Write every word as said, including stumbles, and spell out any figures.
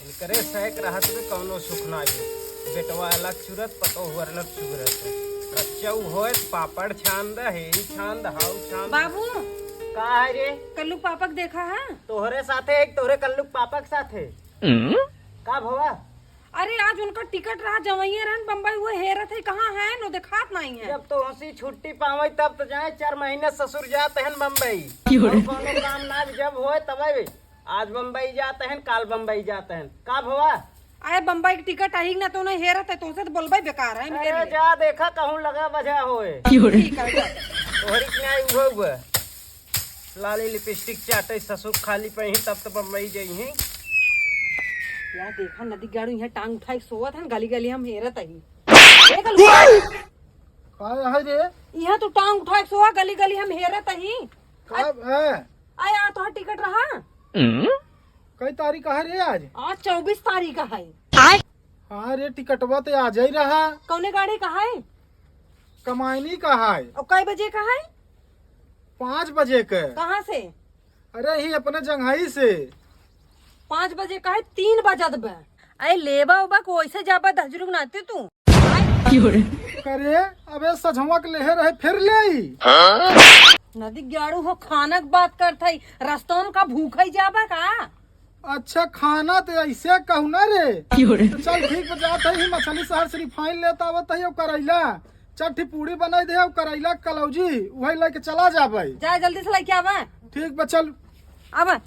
इनकरे सैक रहत में कौनो सुख ना है। बेटवा अलग चुरत, पतोह अलग चुरत। रच्चऊ होए, पापड़ छान द, हेई छान द, हाउ छान द। बाबू। का है रे? कल्लू पापक देखा है? तोहरे साथे एक, तोहरे कल्लू पापक साथे। का भवा? अरे, आज उनका टिकट रहा, जवइये रहन बम्बई, वो हेरत है, कहाँ है, नो देखात नहीं है। जब तो हंसी छुट्टी पावे, तब तो जाए, चार महीने ससुर जात हन बम्बई। क्यों रे? और कौनो काम ना, जब होए, तब आवे। आज बम्बई जात हन, काल बम्बई जात हन। का भवा? अरे, बम्बई के टिकट आई ना, तो उन्हें हेरत है, तो उसे तो बोलबे बेकार है, अरे, जा देखा, कहूँ लगा बजा होए। क्यों रे? ठीक है, जा। तोहरी के यहाँ उहो हुआ। लाली लिपस्टिक चाटे ससुर खाली पे ही, तब तो बम्बई जइहीं। या देखा, नदी गाड़ू यहाँ टांग उठाए सोवत हन, गली गली हम हेरत ही। ए, कल्लू। का है रे? यहाँ तो टांग उठाए सोवा, गली गली हम हेरत ही। का है? आय, आ तोहार टिकट रहा? कई तारीख है रे आज? आज चउबीस तारीख है। हाँ रे, टिकटवा तो आज ही रहा। कौने गाड़ी का है? कमायनी का है। और कई बजे का है? पाँच बजे के। कहाँ से? अरे, ही अपने जंघई से। पाँच बजे का है, तीन बजत बा। अरे, लेबा उबा को वैसे जाबा दस रुक नाते तू। करे, अबे सझवा के लेहे रहे, फिर ले आई। नदी ग्याड़ू हो, खाना के बात करत है, रस्तों में का भूखा ही जाबा का? अच्छा, खाना तो ऐसे कहू ना रे। तो चल ठीक बा, जात है, ही मछली शहर से रिफाइन लेता आवत है, और करैला, चार ठी पूड़ी बनाई दे, और करैला कलौजी, वही लेके चला जाबे। जा जल्दी से लेके आवा। ठीक बा, चल। आवा।